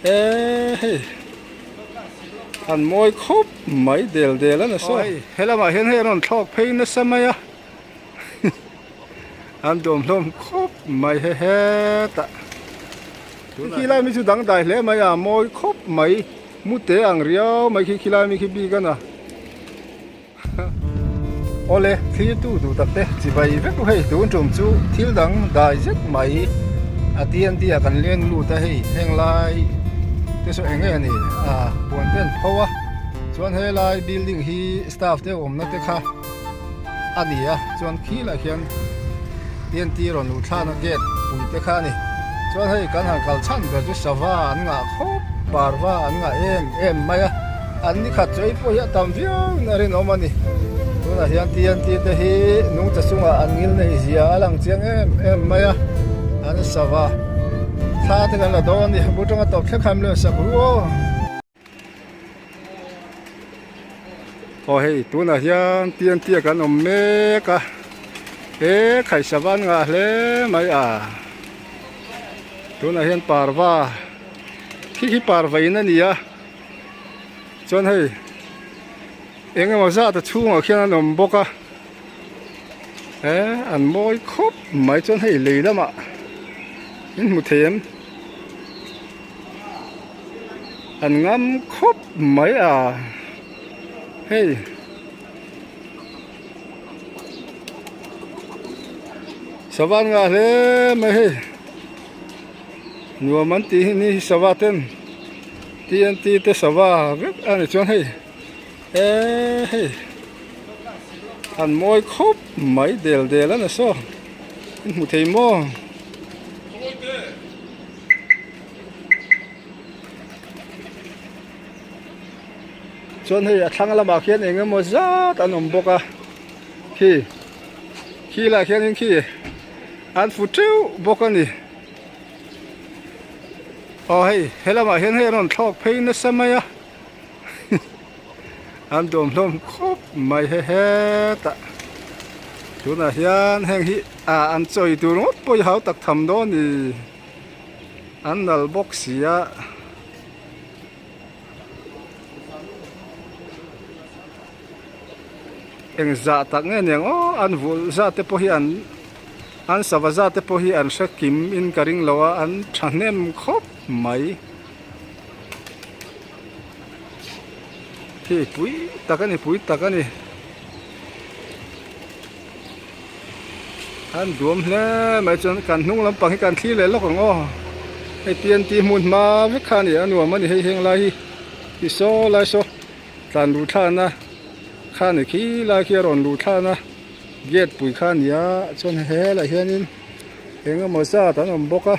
E hei an mawi khawp mai del del a ni saw. Helamah hian hei an rawn thlawk phei nasa mai a an dawm hlawm khawp mai he hetah khi lai mi chu dangdai hle mai a mawi khawp mai mute ang riau mai khi khilai mi khi bik a na. Awle, thlir tu duh tak te chibai vek u hei tun tum chu thil dang dai zet mai a TNT ah kan leng lut a hei heng lai te saw eng nge ni a puan te an pho a chuan helai building hi staff te awmna te kha a ni a chuan khilai khian TNT rawn luh thlakna gate pui te kha a ni chuan hei kan han kal chhan ber chu sava an ngah khawp parva an ngah em em mai a. An ni khat chu ei pawh hi a tam viau in a rinawm a ni. Tunah hian TNT te hi nungcha chungah an ngil neih zia a lang chiang em em mai a, an sava thla te kan la dawn a ni. Bu tanga tawp thleng khan min rawn sak ru aw. Aw hei tunah hian TNT ah kan awm mek a, he khaisava an ngah hle mai a. Tunah hian parva khi khi parva in a ni a. Chuan hei eng emaw zat a chhungah khian an awm bawk a he an mawi khawp mai chuan hei lei lamah in hmu thei em an ngam khawp mai a hei. Sava an ngah hle mai hei nuam an tih hi ni sava ten. TNT te sava vek a ni chuan hei eee hei an mawi khawp mai del del a ni saw in hmu thei maw. Chuan hei a thlang lamah khian eng emaw zat an awm bawk a khi khi lah khianin khi an fu teuh bawk a ni. Aw hei he lamah hian hei an rawn thlawk phei nasa mai a an dawm hlawm khawp mai he hetah tunah hian heng hi ah an chawi tur ngawt pawh hi hau tak tham dawn a ni an nal bawk si a. Eng zah tak nge niang aw an vulh zat te pawh hi an an sava zat te pawh hi an hre kim in ka ring lo a an thahnem khawp mai khi pui tak a ni pui tak a ni an duam hle mai chuan kan hnung lampang hi kan thlir leh lawk ang aw hei TNT hmun hma vek kha a ni a nuam a ni hei heng lai hi ti saw lai saw. Tlan luh thlakna kha ni khi lai khi a rawn luh thlakna gate pui kha a ni a chuan helaiah hianin eng emaw zat an awm bawk a.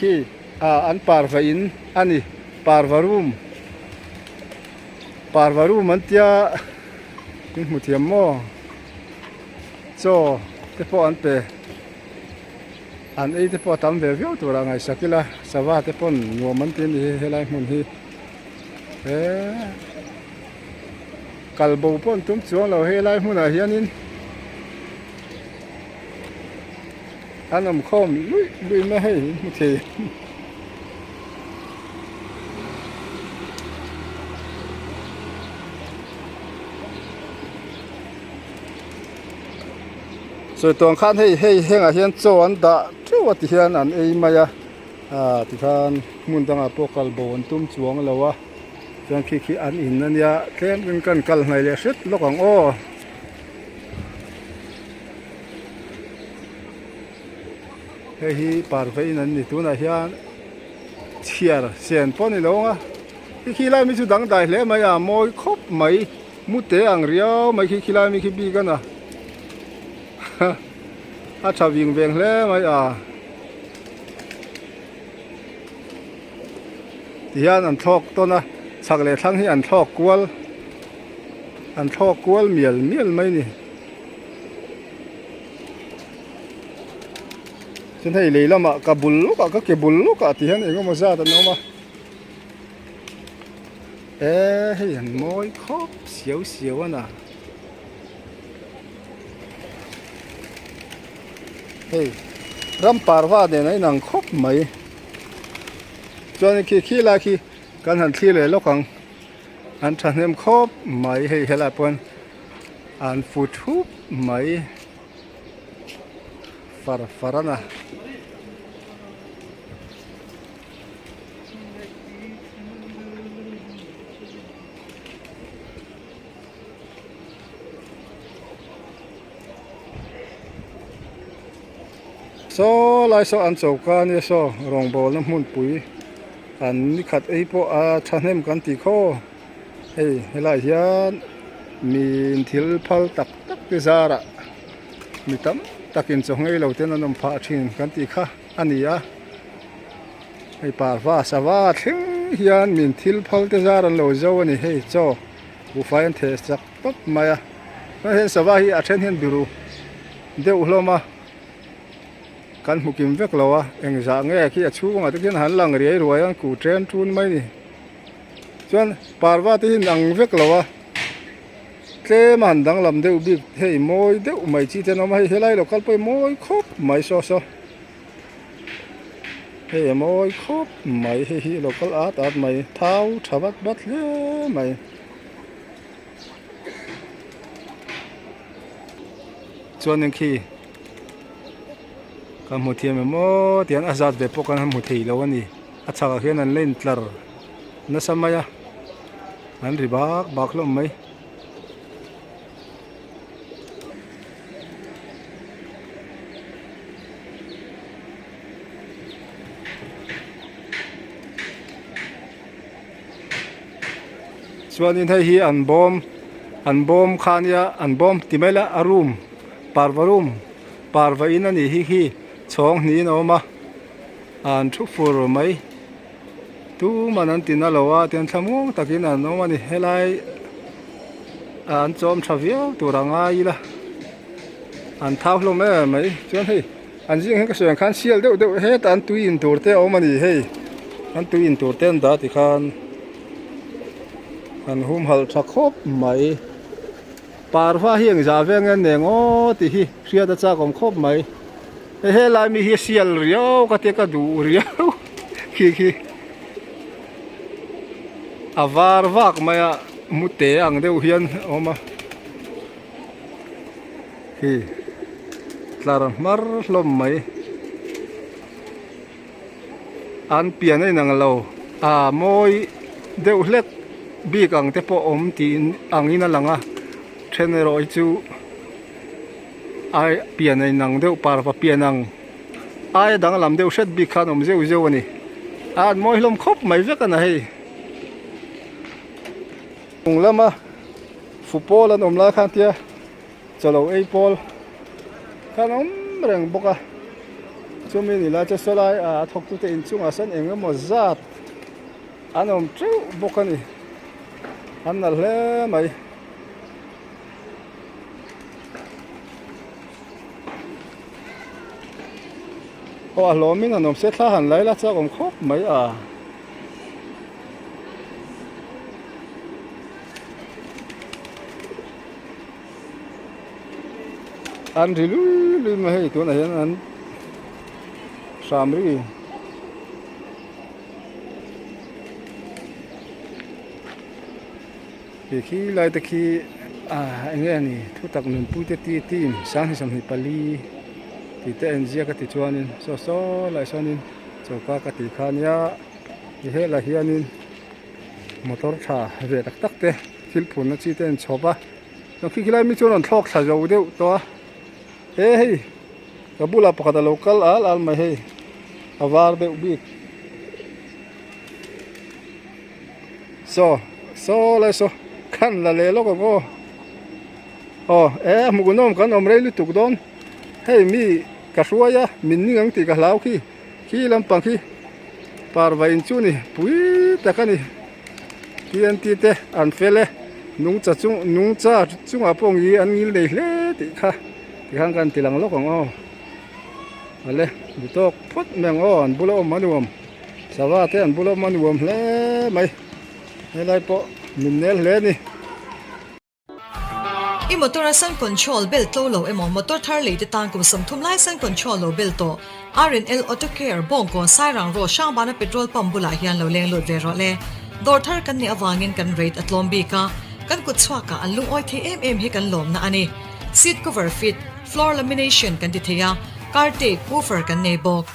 Khi ah an parva in a ni parva room parva room an tia in hmu thiam maw chaw te pawh an pe. An ei te pawh a tam ve viau tur ah ngaihsak ila sava te pawn nuam an ti a ni hi helai hmun hi eee kal bo pawh an tum chuang lo helai hmunah hianin an awm khawm luih luih mai hei in hmu thei. Sawi tawng khan hei hei hengah hian chaw an dah teuh a ti hian an ei mai a ah tikhan hmun dangah pawh kal bo an tum chuang lo a chuan khi khi an in ania tlem in kan kal hnaih leh hret lawk ang aw. Hei hi parva in an ni tunah hian chhiar sen pawh a ni lo ang a khi khi lai mi chu dangdai hle mai a mawi khawp mai. Mute ang riau mai khi khilai mi khi bik a na a tha ving veng hle mai a tihian an thlawk tawn a chhak leh thlang hi an thlawk kual an thlawk kual mial mial mai a ni chuan hei lei lamah ka bul lawkah ka ke bul lawkah tihian eng emaw zat an awm a. E hei an mawi khawp siau siau a na. Hei ram parva nen a inang khawp mai. Chuan khi khi lai khi kan han thlir leh lawk ang. An thahnem khawp mai hei helai pawn an fu thup mai far far a na. Saw lai saw an choka ania saw rawngbawlna hmunpui an ni khat ei pawh a thahnem kan tih khaw hei helaiah hian min thil phal tak tak te zarah mi tam takin chaw nghei lo ten an awm phah thin kan tih kha a ni a hei parva sava thleng hian min thil phal te zar an lo zo a ni hei chaw buhfai an theh chak tawp mai a chuan heng sava hi a then hian biru deuh hlawm a kan hmu kim vek lo a engzah nge khi a chhungah te khian han lang riai ruai a an ku chen tun mai a ni chuan parva te hi an ang vek lo a tlem a han danglam deuh bik hei mawi deuh mai chi te an awm a hei helai lo kal pawh hi mawi khawp mai saw saw. Hei a mawi khawp mai hei hi lo kal at at mai thau tha vat vat hle mai. Chuanin khi kan hmu thiam em aw tihian a zat ve pawh kan han hmu thei lo a ni a chhakah khian an la intlar nasa mai a an ri bak bak hlawm mai. Chuanin hei hi an bawm an bawm kha ania an bawm ti mai la a room parva room parva in a nih hi khi chhawng hnihin a awm a an thu fur mai tuman an ti na lo a tian thlamuang takin an awm a ni helai an chawm tha viau tur a ngai ila an thau hlawm em mai chuan hei an zing hian ka sawi ang khan sial deuh deuh hetah an tui in tur te a awm a ni hei an tui in tur te an dah tikhan an humhalh tha khawp mai parva hi engzah veng nge neng aw tih hi hriat a chak awm khawp mai. Hei helai mi hi sial riau ka tia ka duh riau khi khi a var vak mai a mute ang deuh hian a awm a khi tlar hmar hlawm mai an pian a inang lo a mawi deuh hlek bik ang te pawh awm tih angin a lang a then erawh hi chu. Ai pian a inang deuh parva pian ang aia danglam deuh hret bik khan awm zeuh zeuh a ni a an mawi hlawm khawp mai vek a na hei chung lama fu pawl an awm lai khan tia chawlo ei pawl khan awm reng bawk a chumi ni lai chu sawlai a thawk tute inchungah sawn eng emaw zat an awm teuh bawk a ni an nalh hle mai. Aw a hlawmin an awm se thla han lai la chak awm khawp mai a. An ri lui lui mai hei tunah hian an hram ri. Khi khi lai te khi ah eng nge a ni thu tak nunpui te ti team sanghnih 24 tih te a inziak a ti chuanin saw saw lai sawnin choka ka tih kha ania ti helah hianin motor tha ve tak tak te thil phurna chi te a inchhawp a chuan khi khi lai mi chu a rawn thlawk thla zo deuh tawh a he hei ka bulah pakhat a lo kal al al mai hei a var deuh bik. Saw saw lai saw khan la leh lawk ang aw aw e hmuhnawm kan awm rei lutuk dawn hei mi ka hruai a min ning ang tih ka hlau khi khi lampang khi parva in chu ni pui tak a ni TNT te an fel e nungcha chung nungcha chungah pawh ang hi an ngil nei hle tih kha tikhan kan ti lang lawk ang aw awle duhtawk phawt mai ang aw an bula awm a nuam. Sava te an bula awm a nuam hle mai helai pawh min nel hle a ni. I motor a sun control bel tlo lo emaw motor thar lei te tan kum 30 lai sun control lo bel tawh R&L Auto Care Bawngkawn Sairang Road Hrangbana petrol pump bulah hian lo leng lut ve rawh le. Dawr thar kan nih avangin kan rate a tlawm bik a, kan kut chhuakah an lungawi thei em em hi kan lawmna a ni. Seat cover fit, floor lamination kan ti thei a, car tape, woofer kan nei bawk.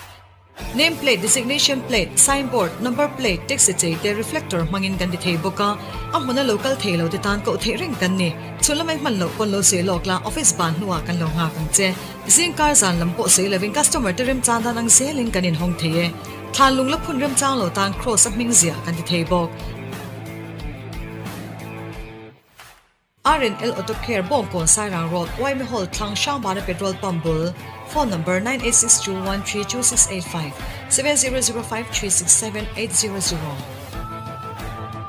Name plate, designation plate, sign board, number plate, taxi chei te reflector hmangin kan ti thei bawk a, a hmuna lo kal thei lo te tan koh theih reng kan ni. Chhun lamai hman loh pawn lo sawi lawk la, office ban hnuah kan lo nghak ang che. Zingkar zan lam pawh sawi lovin customer te remchang dan ang zelin kan inhawng thei e. Thlan lung la phun remchang lo tan cross a hming ziah kan ti thei bawk. R&L Auto Care Bawngkawn Sairang Road, Waimi Hall thlang Hrangbana Petrol Pump bul, Phone number 9862132685, 7005367800.